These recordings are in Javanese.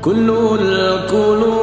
كل القلوب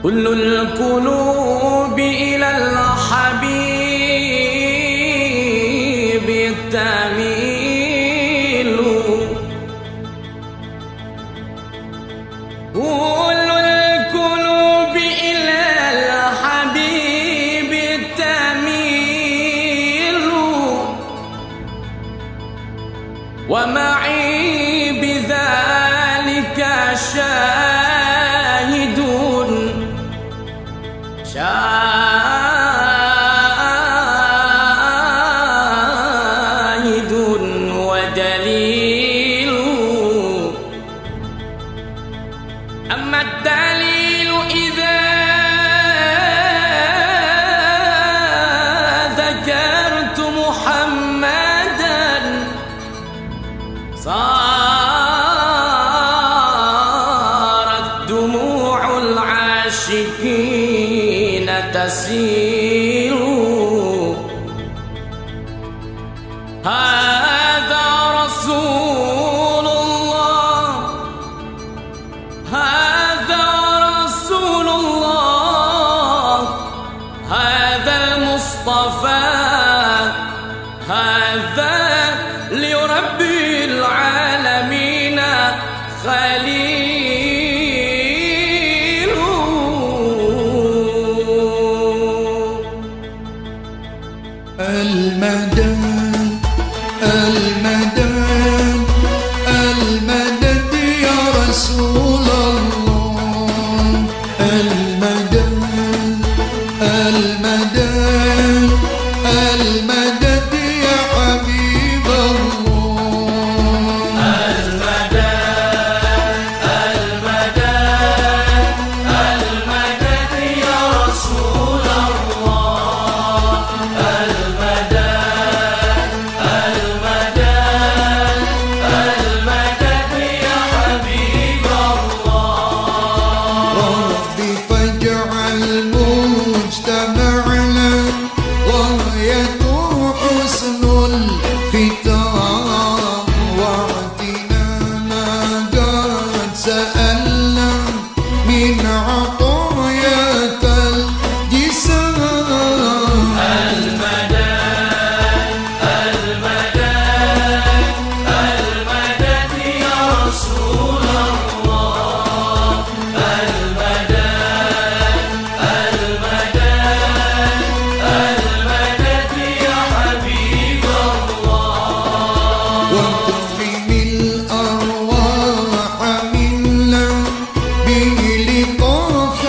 كل القلوب إلى الحبيب تميل، كل القلوب إلى الحبيب تميل، ومعي بذلك شاهد شاهد ودليل. أما الدليل إذا ذكرت محمدا صارت دموع العاشقين تسيل. هذا رسول الله، هذا رسول الله، هذا المصطفى، هذا لرب العالمين خليل. المدد المدد المدد يا رسول الله، المدد المدد المدد يا حبيب الله، المدد المدد المدد يا رسول الله، المدد المدد المدد يا حبيب الله. ربي فاجعل مجتمعنا غاية حسن الختام، واعطنا ما قد سألنا من عطاياك الجسام. المدد المدد المدد يا رسول الله، المدد المدد المدد يا حبيب الله. واكرم الأرواح منا بلطافة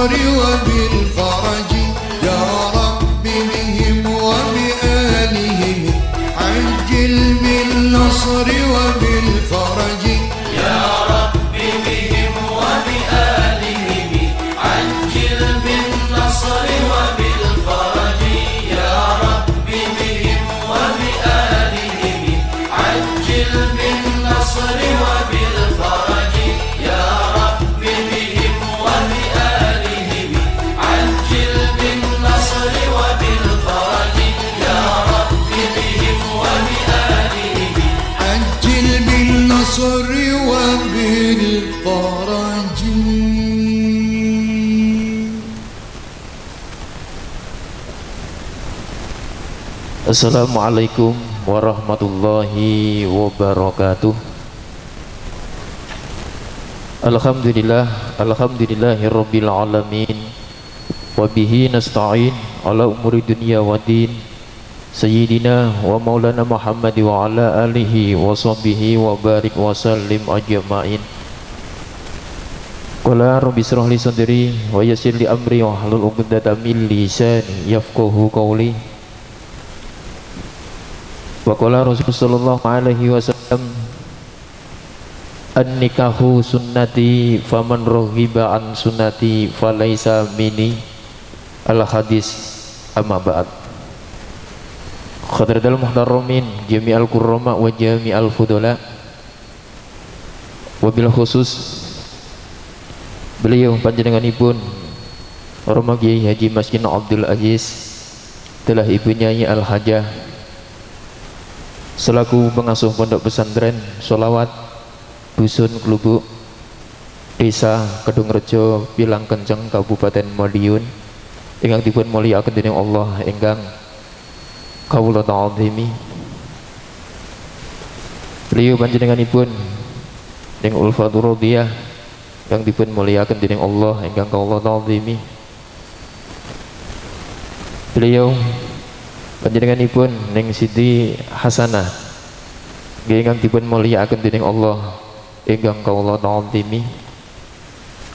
بالنصر وبالفرج يا رب بهم وبآلهم عجل بالنصر وبالفرج يا رب بهم وبآلهم عجل بالنصر وبالفرج يا رب بهم وبآلهم عجل بالنصر وبالفرج يا رب بهم وبآلهم عجل بالنصر وبالفرج يا رب بهم وبآلهم عجل بالنصر وبالفرج. Assalamualaikum warahmatullahi wabarakatuh. Alhamdulillah, alhamdulillahirabbil alamin. Wabihi nasta'in ala umuri dunya waddin. Sayyidina wa maulana Muhammad wa ala alihi wa sahbihi wa barik wa sallim ajma'in. Qala rabbi israh li sadri wa yassir li amri wa hlul 'uqdatam min lisani yafqahu qawli. Wa qala Rasulullah sallallahu alaihi wasallam, an-nikahu sunnati faman raghiba an sunnati falaisa minni. Al hadis. Amma ba'd. Khadratul muhtaramin jami'al kurrama wa jami'al fudula, wabil khusus beliau panjenenganipun Romo Kiai Haji Maskin Abdul Aziz telah Ibu Nyai Al Hajah selaku pengasuh pondok pesantren Sholawat Dusun Klubuk Desa Kedungrejo Pilang Kenceng Kabupaten Madiun ingkang dipun mulyakaken dening Allah ingkang kawula ta'zimi. Beliau panjenenganipun ning Ulfatur Radiyah ingkang dipun mulyakaken dening Allah ingkang kawula ta'zimi. Beliau panjenenganipun ning Siti Hasanah ingkang dipun mulyakaken dening Allah ingkang kawula ta'zimi.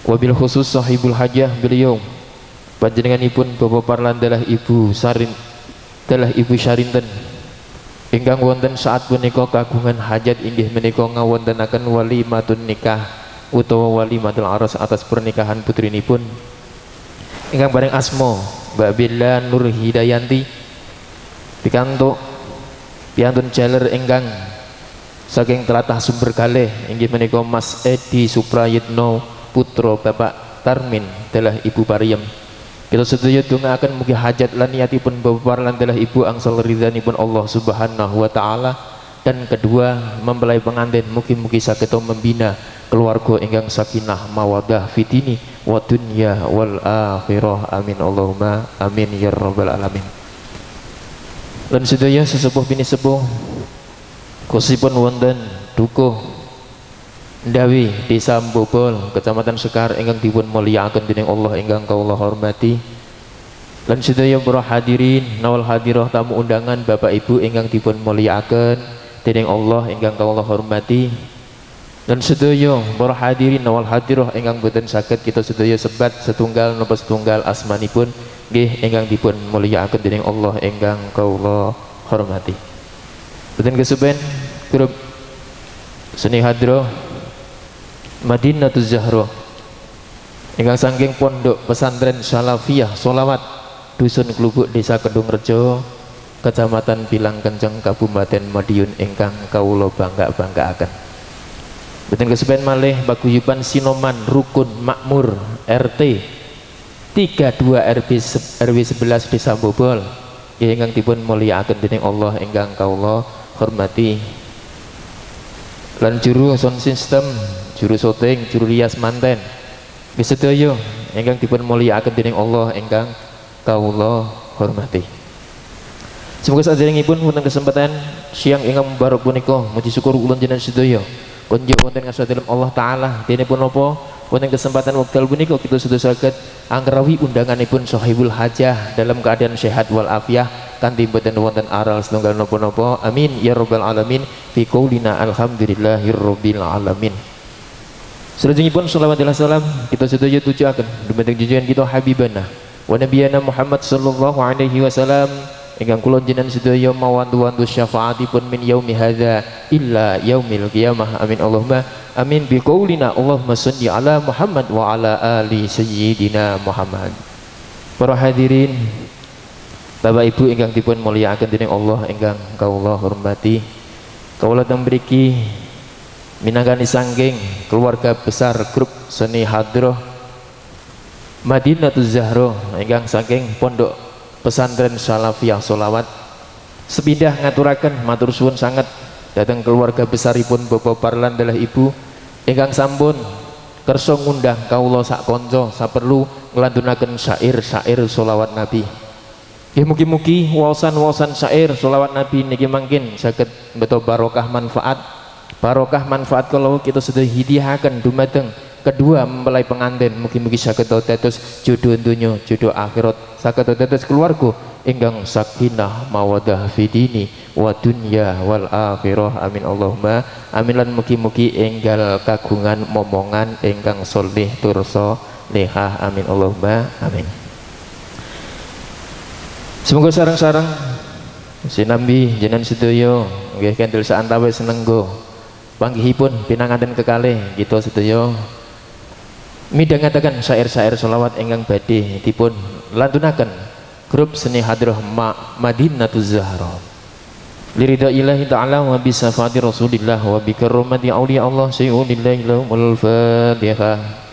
Wabil khusus sahibul hajah beliau panjenenganipun Bapak Parlan dalah Ibu Sarin dalah Ibu Syarinten ingkang wonten saat punika kagungan hajat inggih menika ngawontenaken walimatun nikah utawa walimatul aras atas pernikahan putrinipun ingkang bareng asma Mbak Bella Nur Hidayanti pikantuk piantun jaler ingkang saking tlatah Sumber Galeh inggih menika Mas Edi Suprayitno putra Bapak Tarmin dalah Ibu Pariem. Kita sedaya dongaaken mugi hajat lan niatipun Bapak lan dalah Ibu angsal ridhanipun Allah Subhanahu wa taala, dan kedua mempelai pengantin mugi-mugi saged membina keluarga ingkang sakinah mawaddah fitini wa dunya wal akhirah. Amin Allahumma amin ya rabbal alamin. Lan sedaya sesepuh bini sepuh khususipun wonten dukuh Ndawi Desa Mbobol Kecamatan Sekar ingkang dipun mulyakaken dening Allah ingkang kawula hormati. Lan sedaya para hadirin nawal hadirah tamu undangan Bapak Ibu ingkang dipun mulyakaken dening Allah ingkang kawula hormati. Lan sedaya para hadirin nawal hadirah ingkang boten saged kita sedaya sebat setunggal napa setunggal asmanipun nggih ingkang dipun mulyakaken dening Allah ingkang kawula hormati. Boten kesupen grup seni hadroh Madinatuz Zahra ingkang saking pondok pesantren Salafiyah Sholawat Dusun Klubuk Desa Kedungrejo Kecamatan Pilang Kenceng Kabupaten Madiun ingkang kawula bangga-banggaaken. Boten kesupen malih paguyuban Sinoman Rukun Makmur RT 32 RW 11 Desa Bobol ingkang dipun mulyakaken dening Allah ingkang kawula hormati. Lan juru sound system, juru syuting, juru rias manten sedaya ingkang dipun mulyakaken dening Allah ingkang kawula hormati. Semoga saderengipun wonten kesempatan siang ingkang mubarak punika muji syukur kula jenengan sedaya kunjuk wonten ngarsa dalem Allah taala. Dene punapa wonten kesempatan wekdal punika kita sedaya saged anggrawi undanganipun sahibul hajah dalam keadaan sehat wal afiah kanthi boten wonten aral setunggal napa-napa. Amin ya rabbal alamin. Fi qaulina alhamdulillahirabbil alamin. Salajengipun shalawat dan salam kita sedaya tujuaken dumateng junjungan kita habibana wa nabiyana Muhammad sallallahu alaihi wasallam ingkang kula jenengan sedaya mawantu-wantu syafaatipun min yaumi hadza illa yaumil qiyamah. Amin Allahumma amin. Bi qaulina Allahumma shalli ala Muhammad wa ala ali sayyidina Muhammad. Para hadirin, Bapak Ibu ingkang dipun mulyakaken dening Allah ingkang kawula hormati, kawula teng mriki minangkani sangking keluarga besar grup seni hadroh Madinatuz Zahra ingkang saking pondok pesantren Salafiyah Sholawat sepindah ngaturaken matur suwun sanget dhateng keluarga besaripun Bapak Parlan dalah Ibu ingkang sampun kersa ngundang kawula sak kanca saperlu nglantunaken syair-syair sholawat Nabi. Nggih mugi-mugi waosan-waosan syair sholawat Nabi niki mangkin saged mbeto barokah manfaat. Barokah manfaat kalau kita sudah hidiahaken dumateng kedua mempelai pengantin, mugi-mugi saged dados jodoh donya, jodoh akhirat, saged dados keluarga ingkang sakinah mawaddah fidini wa dunya wal akhirah. Amin Allahumma amin. Lan mugi-mugi enggal kagungan momongan ingkang soleh tur solehah. Amin Allahumma amin. Semoga sareng-sareng sinambi jenengan sedaya nggih kendel saantawis senenggo panggihipun pinanganten kekalih kita sedaya midhangetaken syair-syair sholawat ingkang badhe dipun lantunaken grup seni hadroh Madinatuz Zahra. Liridha ilahi ta'ala wa bi syafaati Rasulillah wa bi karomati auliya Allah sayyidillah lahumul Fatihah.